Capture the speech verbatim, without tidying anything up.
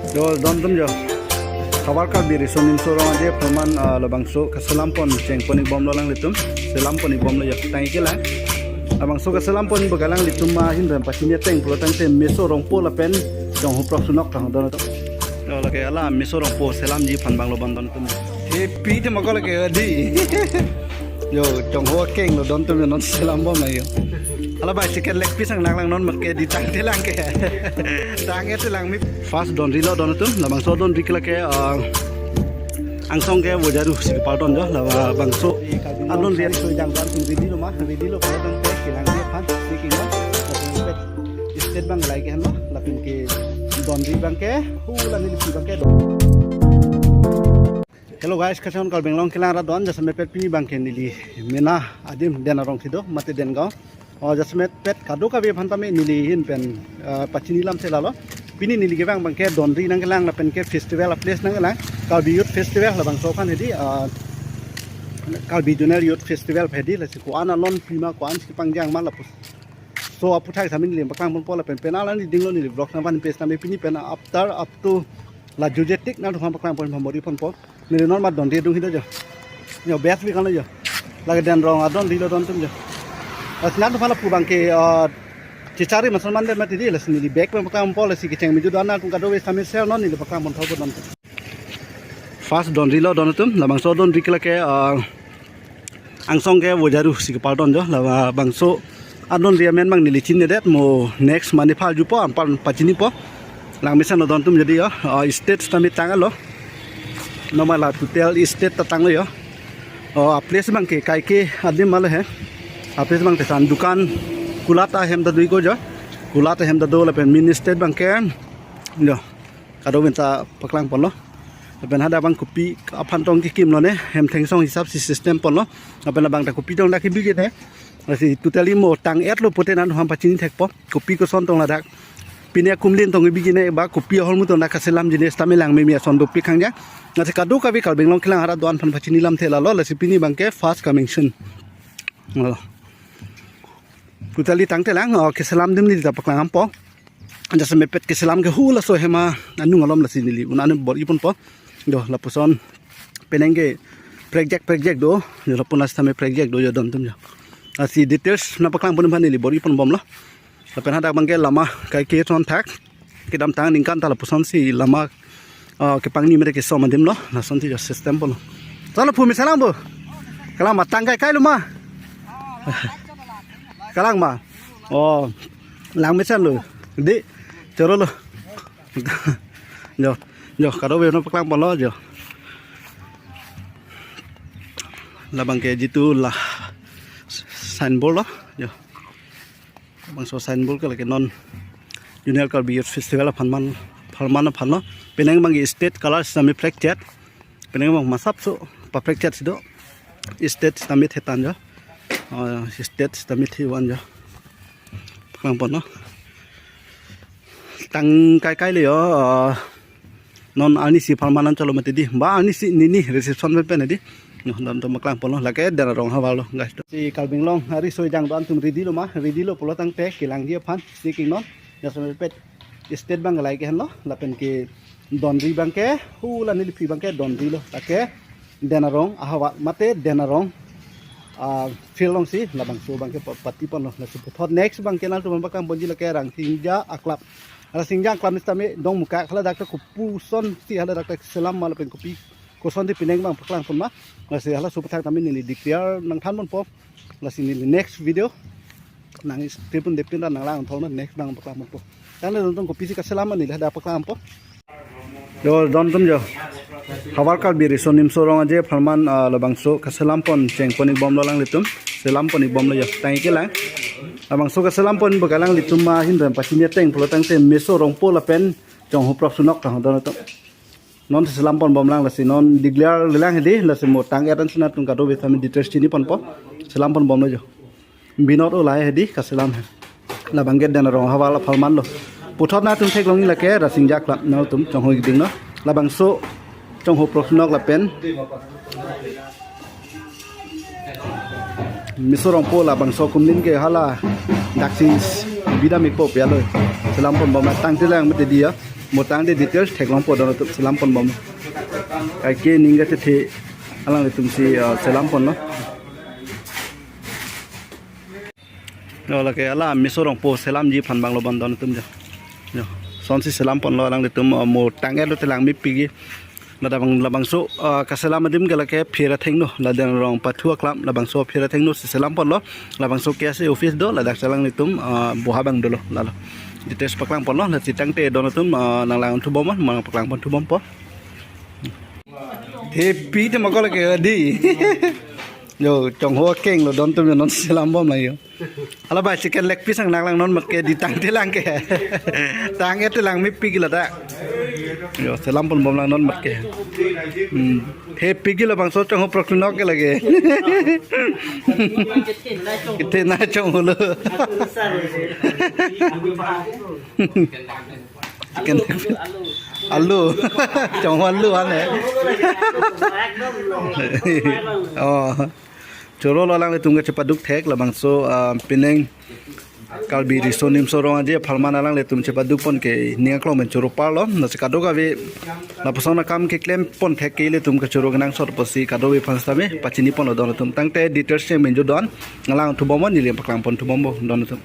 Yo, don atum yo. Havar Karbi Riso Nimso Rong Aje apharman, ah, labangso kaselam pon cheng pon ik bomlo alanglitum. Selam pon ik bomlo yo. Tangke lang. Labangso kaselam pon bagalang litum ahin pen pachini ateng pulo tangte Meso Rongpo lapen Chongho Proksunok ta don atum. Yo, lake hala Meso Rongpo selamji aphan banglo bon don atum. He pi te mako lake di. Yo, Chongho akeng lo don atum yo, non selam bom yo. Hala bai chicken leg piece ang lang lang non make di tangte lang ke. Tangte lang mi. First dondri lo don atum, labangso dondri ke lake, ah, angsong ke vojaru si kepal don jo, labangso adondri. So jang don atum ready lo ma, ready lo pala tangte kelang dia aphan, speaking lo. State abang lai ke henlo, lapen ke dondri abang ke, hula neli pi abang ke don. Hello guys, kachon Karbi Anglong kelang arat don, jasemet pet pini abang ke neli mena adim Den Arong thido, mate Dengaon. O jasemet pet kadokave aphan tame neli ahin pen, eh, pachini lamthe lalo. Pini neli kevang abang ke dondri nangkelang lapen ke festival a-place nangkelang. Karbi Youth Festival labangso aphan hedi, eh, Karbi Zonal Youth Festival hedi, lasi ko-an alon pima ko-an si pangjang ma lapu. So aputhak tame neli paklang ponpo lapen penal ani dinglo neli vlog nangvan pes tame pini pen after up to la jujetik nangtum aphan paklang pon bor-i ponpo. Neli non mat dondri adung hido jo. Yo best bi kan lo jo. Lake Den Arong adondri lo don atum jo. Lasi nangtum aphan lapu abang ke, ah, chichari masan mande mati di, lasi neli bag pen paklang ponpo, lasi kecheng meju don nangtum kadokave tame share non neli paklang pon thok don atum. First dondri lo don atum, labangso dondri ke lake, ah, angsong ke vojaru si kepal don jo, labangso adondri amen abang neli chinine det, mo next mane phal jupo, anpar pachinipo. Lang mesen lo don atum jadi yo, ah, stage tame tanglo. Nomala total stage ta tanglo yo. Oh, a-place abang ke kaike adim ma lo he. A-place abang te san dukan kulat ahem ta do ik jo. Kulat ahem ta do lapen main stage abang ke. Yo. Kadokave ta paklang ponlo. Lapen hadak abang kopi aphan tong kekim lo ne, hem thengsong hisap si system ponlo. Lapen labang ta kopi tong dak kebigin he. Lasi totally mo tang-et lo pute nangtum aphan pachini thekpo. Kopi koson tong ladak. Pine akumlin tong kebigin he ba kopi ahormu tong dak kaselam jinis tame lang meme ason dopik khangja. Lasi kadokave Karbi Anglong kelang arat don aphan pachini lamthe lalo, lasi pini abang ke first coming soon. Oh. Totally tangte lang, oh, keselam adim neli ta paklang ponpo. Jasemet pet keselam ke hula so hem anung alom lasi neli un-an bor-i ponpo. Jo lapuson penang ke prekjak prekjak do, jo lapu lasi tame prekjak do jo don atum jo. Lasi details nangpaklang pon abang neli bor-i pon bomlo. Lapen hadak abang ke lama kaike thon thak. Kedamtang aningkan ta lapuson si lama, ah, kepangni mere kesom adim lo, lason si jo system ponlo. Sala pu mi selam bu. Kalang ma tang kaikai lo ma. Kalang ma. Oh, lang mesen lo. Di, choro lo. Jo, jo, kadokave nangpaklang ponlo jo. Labang ke jitu la signboard lo, jo. Labangso signboard ke lake non Zonal Karbi Youth Festival apharman, apharman aphan lo. Penang abang ke stage color sitame prekjak. Penang abang masap so paprek chat si do. Stage tame thetan jo. Oh, stage tame thevan jo. Paklang ponlo. Tang kaikai le yo. Oh, non arni isi apharman cholo mati di. Ba arni isi nini reception pen pen di. No, don atum paklang ponlo. Lake Den Arong havar lo, guys. Si Karbi Anglong ariso ejang don atum ready lo ma. Ready lo pulo tangte kelang dia aphan. Speaking non. Jasemet pet stage abang ke lai ke henlo, lapen ke dondri abang ke, hula neli pi abang ke dondri lo, lake Den Arong ahavar mate Den Arong, ah, field along si labangso abang ke pa-, pati ponlo, lasi puthot next abang ke nangtum aphan paklang ponji lake Rangsingja a-club. Rangsingja a-club sitame Dongmukak hala dak ta kopuson si hala dak ta selam ma lapen kopi koson si penang abang paklang pon ma, lasi halaso aputhak tame neli declare nangthan ponpo, lasi neli next video nang step pun depin ra nang lang thon next abang paklang ponpo. Tangte don atum kopi si kaselam neli hadak paklang ponpo. Jo, don atum jo. Havar Karbi Riso Nimso Rong Aje apharman, ah, labangso kaselam pon cheng pon ik bomlo alanglitum. Selam pon ik bomlo jo. Tangke lang. Labangso kaselam pon bagalang litum ahin pen pachini ateng pulo tangte Meso Rongpo lapen Chongho Proksunok ta don atum. Non selam pon bomlang, lasi non declare lelang hedi, lasi mo tang-et an si nangtum kadokave tame details chini ponpo. Selam pon bomlo jo. Binod Olai hedi kaselam he. Labang ke Den Arong ahavar apharman lo. Puthot nangtum theklong lake Rangsingja a-club nangtum Chongho Igding lo. Labangso Chongho Proksunok lapen Meso Rongpo labangso akumlin ke hala daksi bida mikpo pia lo. Selam pon bomlang, tangte lang mati di ya. Mo tangte details theklongpo, don atum selam ponbom. Kaike ning kachethe alanglitum si, ah, selam ponlo. Yo, lake hala Miso Rongpo selamji aphan bang lo bon don atum jo. Yo, sonsi selam ponlo alanglitum, ah, mo tang-et lote lang mepik ke. Ladak bang, labangso, ah, kaselam adim ke lake Phir Athengno, ladak Rongpathu aklam, labangso Phir Athengno si selam ponlo, labangso K S A office do, ladak si alanglitum, ah, boha bang dolo, lalo. Details paklang ponlo, lasi tangte don atum, ah, nang lang thubom, nang paklang pon thubompo. Hepi te mako lake di. Yo, chongho akeng lo don atum yo, non selam bom la yo. Hala bai chicken leg piece ang nang lang non mat ke, di tangte lang ke. Tang-et te lang mepik ke lata. Yo, selam ponbom lang non mat ke. Hmm. Hepi ke labangso chongho prok nok ke lake. Kete na chongho lo. Chicken leg piece. Alu. Chongho alu ane. Oh. Choro lo alanglitum kachepaduk thek labangso, ah, pining Karbi Riso Nimso Rong Aje apharman alanglitum chepaduk pon ke ning aklong pen choro parlo, lasi kadokave lapuson akam keklem pon thek ke ilitum kachoro kenangsot apotsi kadokave aphan sitame pachini ponlo don atum. Tangte details cheng pen jo don, nang lang thubom, neli paklang pon thubompo don atum.